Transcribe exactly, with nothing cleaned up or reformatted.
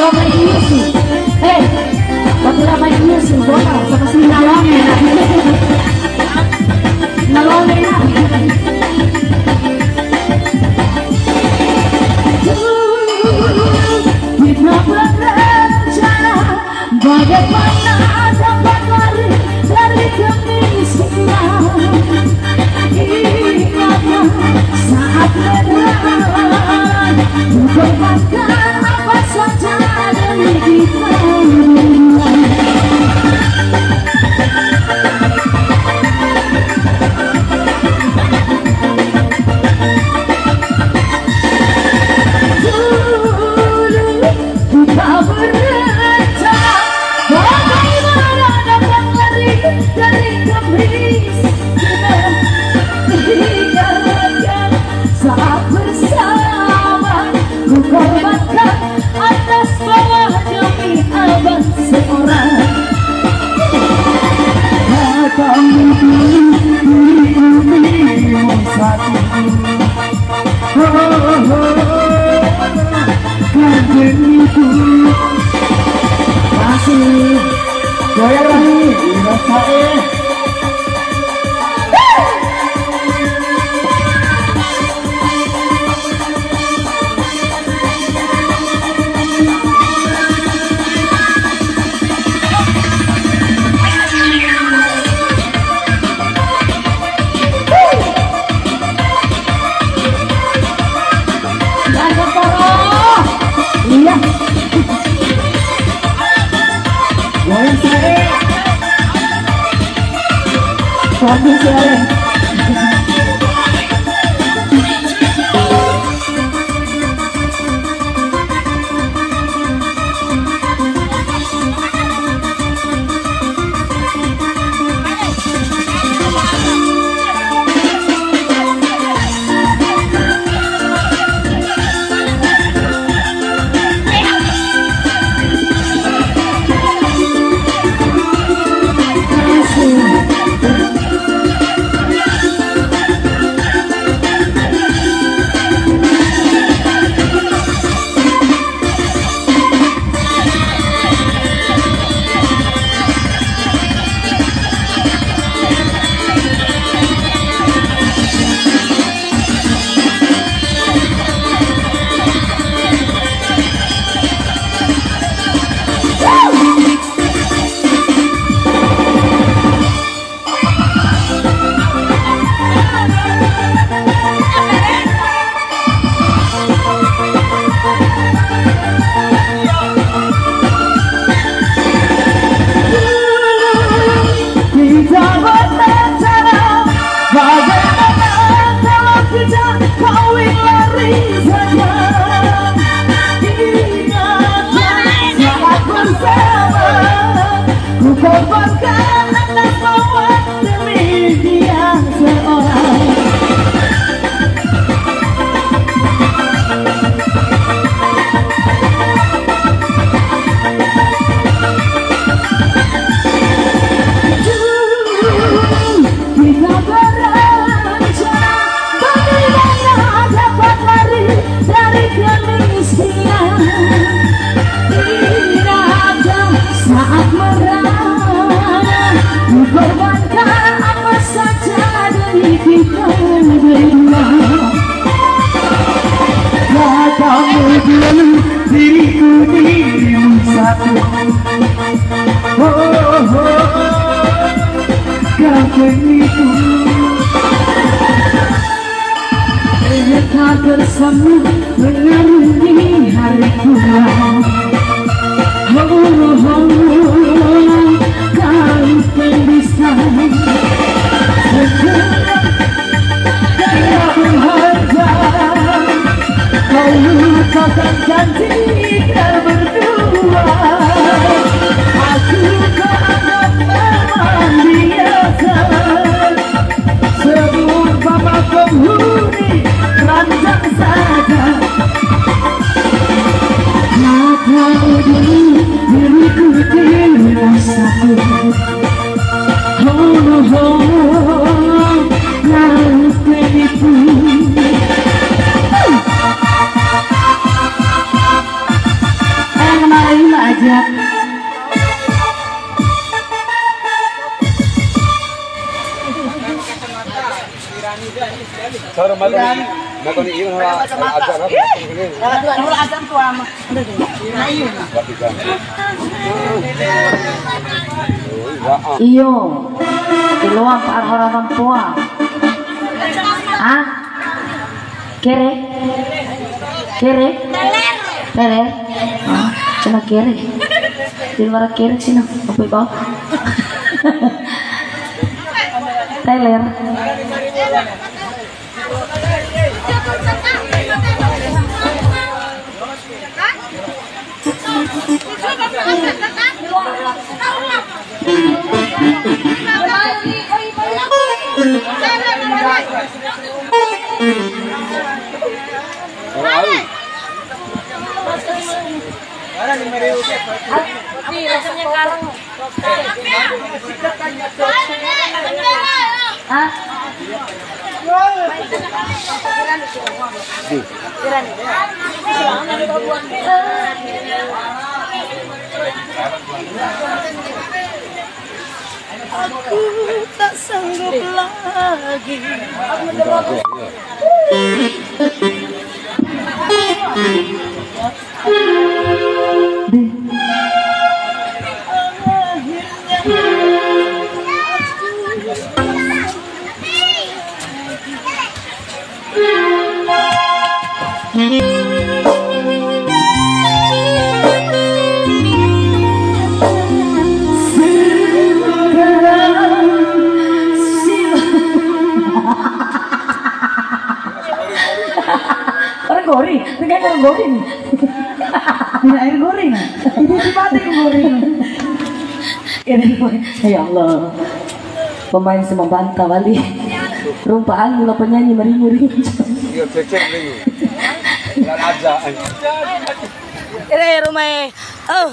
Mai Yesu. Eh, waktu lah mai Yesu, bola sama si Nalone. Nalone. Kita berencana bagaimana dapat lari dari kemiskinan. Ingatlah saat lelah, ku korbankan apa saja demi kita berdua. Dulu kita berencana bagaimana dapat lari dari kemiskinan. Hingga saat bersama, ku korbankan atas bawah demi abang seorang. Datang dulu diriku, dirimu satu. Ho, ho, ho. Kanjeng Ibu. Masih. Goyang lagi. Iya, saya. Iya. Goyang saya. Bagus ya. Kita berbicara, bagaimana kalau kita kawin lari saja? Ingatlah saat bersama, ku korbankan anak mawar demi dia seorang. Kita berencana bagaimana dapat lari dari kemiskinan. Tidak ada saat merana, ku korbankan apa saja demi kita berdua. Katamu dulu diriku dirimu satu. Oh, oh, oh. Kau penipu. Kita bersama mengarungi hari tua. Ho, ho, ho, kau pembisa. Segera kau berharga. Kau lupakan janji kita berdua. Aku kau anggap teman biasa. Seumpama penghuni ranjang saja. Maka dulu diriku dirimu satu. Ho, ho, ho, kau penipu. Eh, kena Siap. Cara makan, makan ini, makan ini. Nah, dua, dua azan tuh, ama. Udah deh. Nah, iya. Iyo, di luar Pak Arhora Rampoa. Ah? Kere? Kere? Teler. Ah, cina kere. Di luar kere sih, nah. Apa itu? Teler. Hah? Aku tak sanggup lagi. Orang gori, orang gori nih. Minum air gori nih. Ini si mati ke gori. Ini, ya Allah. Pemain sama banta wali. Rumpa anu lah penyanyi meringu-ringu. Iya, cek-cek meringu. Nggak ada. Ere rumah. Oh.